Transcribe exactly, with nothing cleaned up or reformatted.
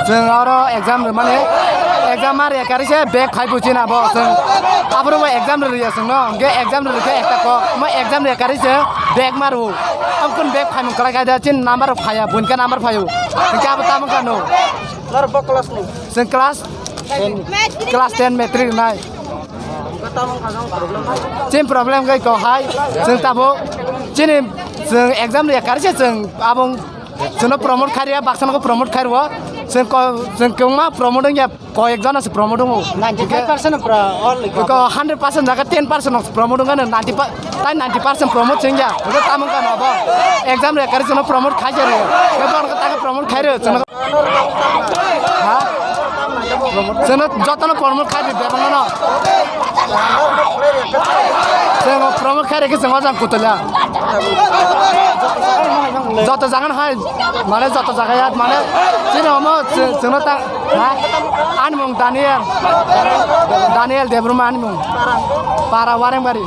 Chwng oro exam rwmani, exam ma rwya kari se back phai buchina bo chwng. Aboro bo exam rwya chwngno, hwnkhe exam rwkhe ekta ko, mo exam rwya kari se back ma rw. Ang kun back phaimung kwlai kha da, chin number phaiya, bunkha number phaio. Hwnkhe abo tamo kha no? Norok bo class ni? Chwng class, class ten matric nai. Chini problem kai ko hai, chwng tabuk chini chwng exam rwya kari se chwng abong chwngno promote khai rwya, baksa no promote khai rwo. Chwng ko, chwng kwbangma promote wngya, ko ekjona se promote wngo. Ninety five percent pra all. Ko hundred percent jaga ten percent no promote wngkha, ninety pa-, tai ninety percent promote se wngya. Hwnkhe tamo wngkha no bo? Exam rwya kari chwngno promote khai se rwya. Hwnkhe bono ta promote khai rw chwngno. Ha? Chwngno jotono promote khai di bebakno no. Chwngno promote khai rikhe chwng ojang kutulya. Joto jaga no hai, mane joto jaga ya, mane chini omo chwng-, chwngno ta, ha? Ani mung Daniel. Daniel Debbarma ani mung. Para Warengbari.